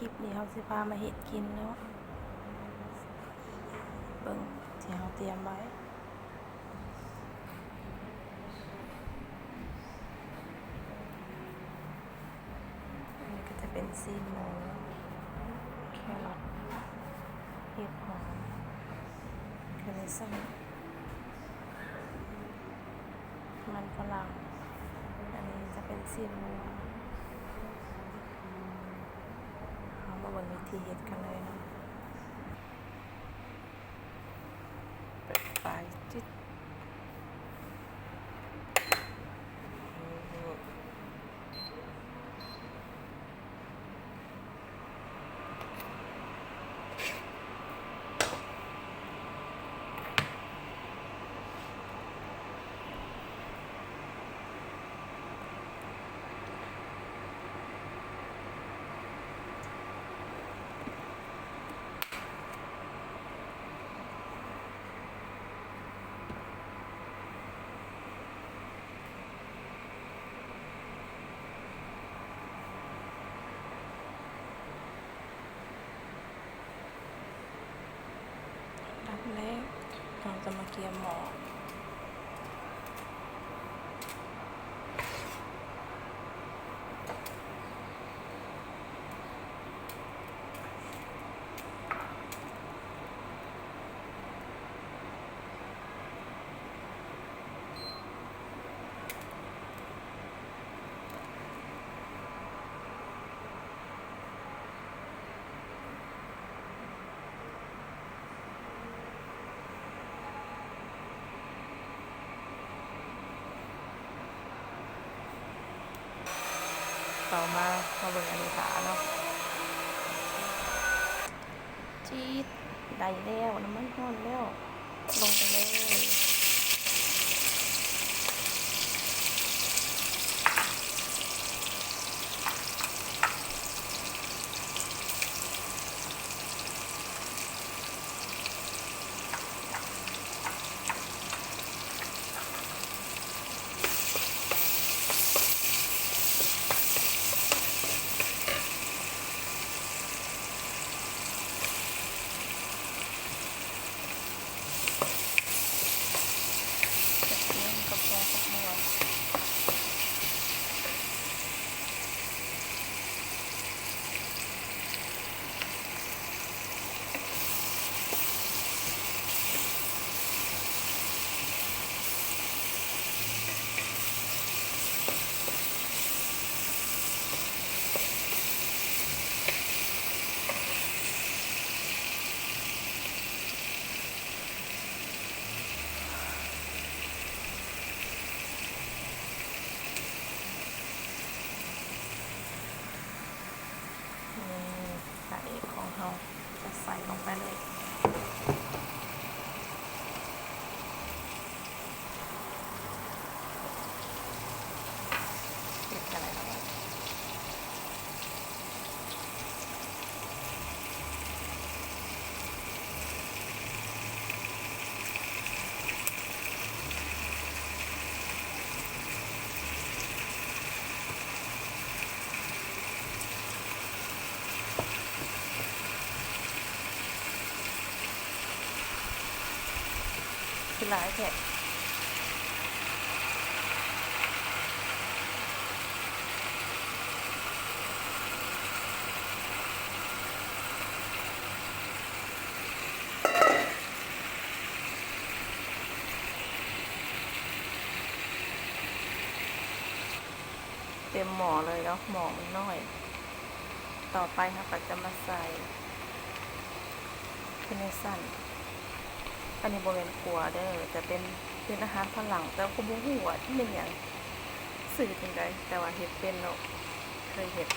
ຄລິບນີ້ເຮົາຊິພາມາເຮັດກິນເນາະ ເບິ່ງທີ່ເຮົາຕຽມໄວ້. ອັນນີ້ກໍຈະເປັນຊີ້ນໝູ, ແຄຣອດ, ເຫັດຫອມ, ຄາເນຊັນ, ມັນຝຣັ່ງ. ອັນນີ້ຈະເປັນຊີ້ນງົວ. ເຮົາມາເບິ່ງວິທີເຮັດກັນເລີຍເນາະ. ເປີດໄຟ ຈຶດ. ອັນດັບແລກ ເຮົາຈະມາກຽມໝໍ້. ຕໍ່ມາ ມາເບິ່ງອັນນີ້ທາເນາະ. ຈີດ ໄດ້ແລ້ວ ນ້ຳມັນຮ້ອນແລ້ວ ລົງໄປເລີຍ. ກະທຽມ ກະເທືອ ຜັກບົວ. ນີ້ ພະເອກຂອງເຮົາ ຈະໃສ່ລົງໄປເລີຍ. ເຮັດຈັ່ງໃດເນາະ? ຄືຫຼາຍແທ້. ເຕັມໝໍ້ເລີຍເນາະ ໝໍ້ມັນນ້ອຍ. ຕໍ່ໄປເຮົາກໍຈະມາໃສ່ຄາເນຊັນ. ອັນນີ້ບໍ່ແມ່ນຂົ້ວເດີ ຈະເປັນ ເປັນອາຫານຝຣັ່ງ ແຕ່ວ່າກໍບໍ່ຮູ້ວ່າມັນແມ່ນຫຍັງ ຊື່ຈັ່ງໃດ ແຕ່ວ່າເຮັດເປັນເນາະ ເຄີຍເຮັດ. ເ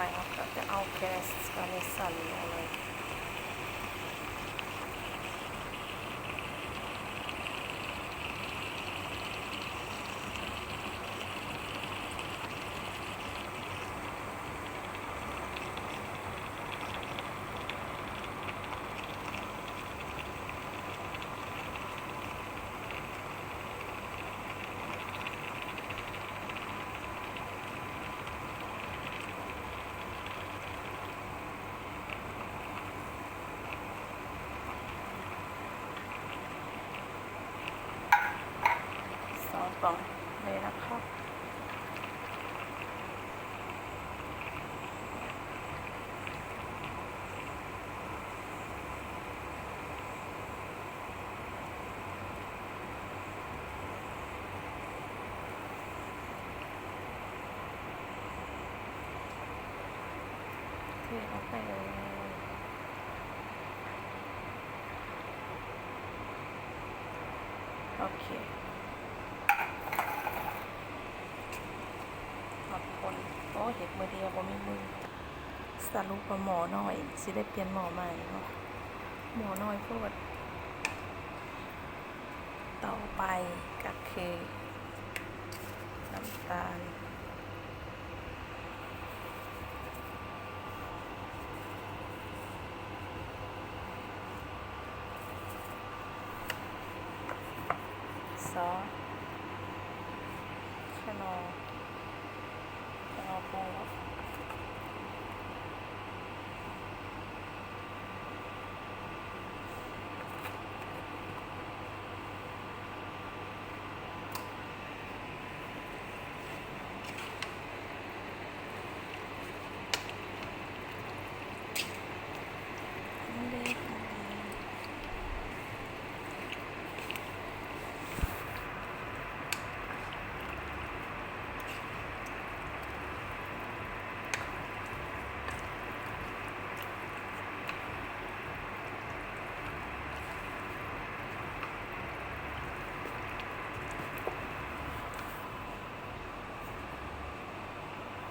ໄປ ເຮົາກໍຈະເອົາແກສກາເນຊັນລົງເລີຍ. ສອງກ່ອງເລີຍນະຄະ. ເທອອກໄປເລີຍ. ໂອເຄ ເອົາຄົນ. ໂອ້ ເຮັດມື້ດຽວບໍ່ມີມື. ສະຫຼຸບວ່າໝໍ້ນ້ອຍ ຊິໄດ້ປ່ຽນໝໍ້ໃໝ່ເນາະ ໝໍ້ນ້ອຍໂພດ. ຕໍ່ໄປກໍຄືນ້ຳຕານ ຊອສ ຂະໜໍ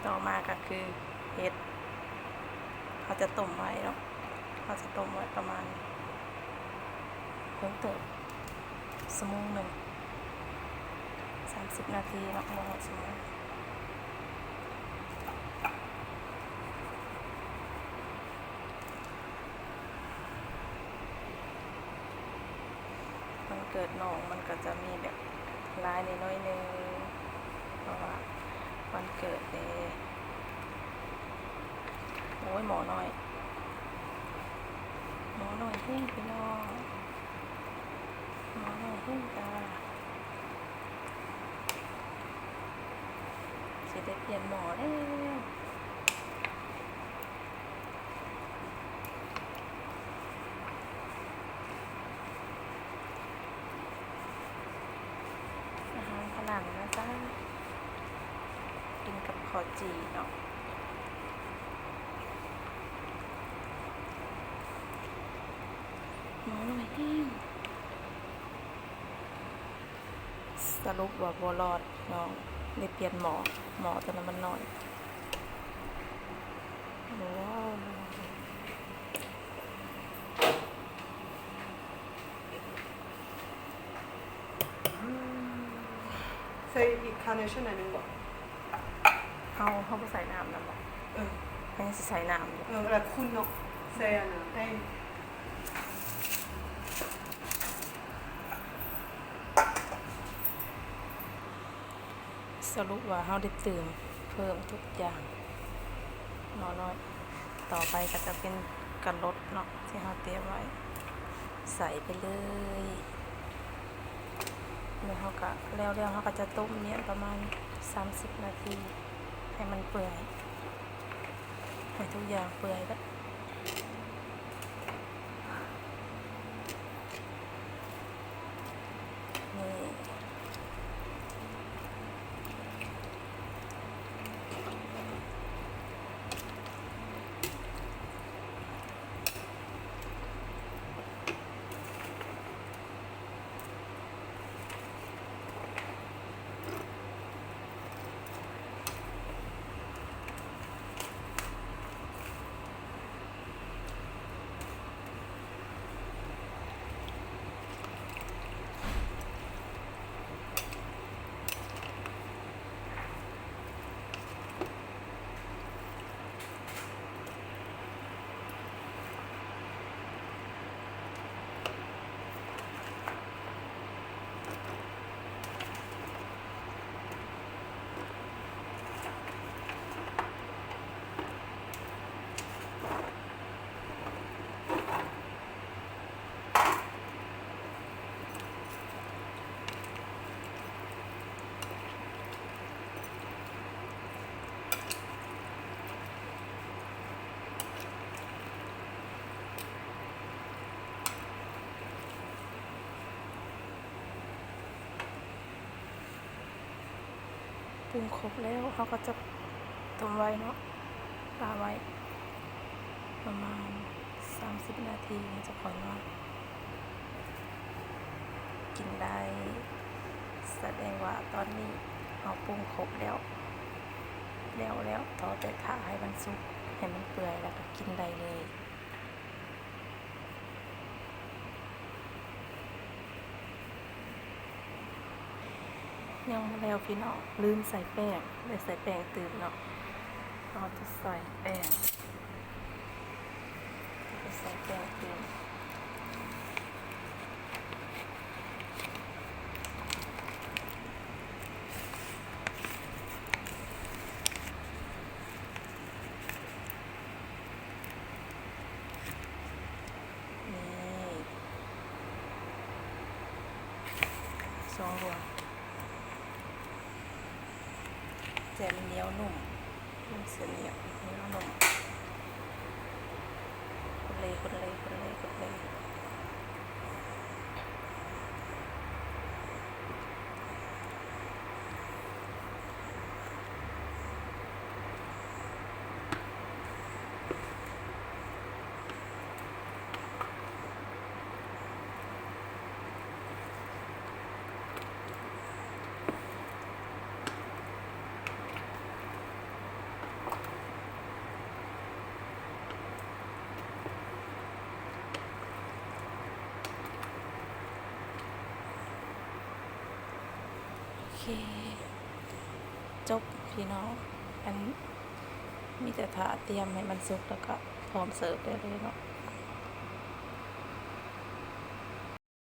ຕໍ່ມາກໍຄືເຫັດ ເຮົາຈະຕົ້ມໄວ້ເນາະ ເຮົາຈະຕົ້ມໄວ້ປະມານ ເພິ່ງເຕີບ ຊົ່ວໂມງໜຶ່ງ ສາມສິບນາທີເນາະ ບໍ່ຮອດຊົ່ວໂມງ. ວັນເກີດນ້ອງມັນກໍຈະມີແບບຫຼາຍໜ້ອຍໜຶ່ງ ເພາະວ່າວັນເກີດເດ້. ໂອ້ຍ ໝໍ້ນ້ອຍ ໝໍ້ນ້ອຍແຮງພີ່ນ້ອງ ໝໍ້ນ້ອຍແຮງຈ້າ. ຊິໄດ້ປ່ຽນໝໍ້ແລ້ວ. ອາຫານຝຣັ່ງນະຈ້າ ກິນກັບເຂົ້າຈີ່ເນາະ. ໝໍ້ນ້ອຍແຮງ. ສະຫຼຸບວ່າບໍ່ລອດພີ່ນ້ອງ ໄດ້ປ່ຽນໝໍ້ ໝໍ້ໂຕນັ້ນມັນນ້ອຍ. ວ້າວ ໃສ່ອີກຄາເນຊັນໜ້ອຍໜຶ່ງບໍ່? ເຮົາ ເຮົາບໍ່ໃສ່ນ້ຳນຳບໍ່? ເອີ ເຮົາຍັງຊິໃສ່ນ້ຳຢູ່. ເອີ ລະຄຸນເນາະ ໃສ່ອັນນັ້ນໄດ້. ສະຫຼຸບວ່າເຮົາໄດ້ຕື່ມເພີ່ມທຸກຢ່າງ ໝໍ້ນ້ອຍ. ຕໍ່ໄປກໍຈະເປັນກາລົດເນາະ ທີ່ເຮົາຕຽມໄວ້ ໃສ່ໄປເລີຍ. ແລ້ວເຮົາກໍ ແລ້ວໆ ເຮົາກໍຈະຕົ້ມມ້ຽນປະມານສາມສິບນາທີ ໃຫ້ມັນເປື່ອຍ ໃຫ້ທຸກຢ່າງເປື່ອຍເບິດ. ນີ້. ເ ປຸງຄົບແລ້ວ ເຮົາກໍຈະຕົ້ມໄວ້ເນາະ ປະໄວ້ປະມານສາມສິບນາທີ ເຮົາຈະຄ່ອຍມາກິນໄດ້. ສະແດງວ່າຕອນນີ້ເຮົາປຸງຄົບແລ້ວ ແລ້ວ ແລ້ວ ລໍແຕ່ຖ້າໃຫ້ມັນສຸກ ໃຫ້ມັນເປື່ອຍ ແລ້ວກໍກິນໄດ້ເລີຍ. ຍັງບໍ່ແລ້ວພີ່ນ້ອງ ລືມໃສ່ແປ້ງ ໄດ້ໃສ່ແປ້ງຕື່ມເນາະ. ເຮົາຈະໃສ່ແປ້ງ ຈະໃສ່ແປ້ງຕື່ມ. ນີ້ ສອງດວງ ແຕ່ມັນໜຽວນຸ້ມ ນຸ້ມ ເສັ້ນໜຽວ ໜຽວນຸ້ມ ຄົນເລ ຄົນເລ ຄົນເລ ຄົນເລ. ໂອເຄ ຈົບພີ່ນ້ອງ ອັນ ມີແຕ່ຖ້າຕຽມໃຫ້ມັນສຸກ ແລ້ວກໍພ້ອມເສີບໄດ້ເລີຍເນາະ.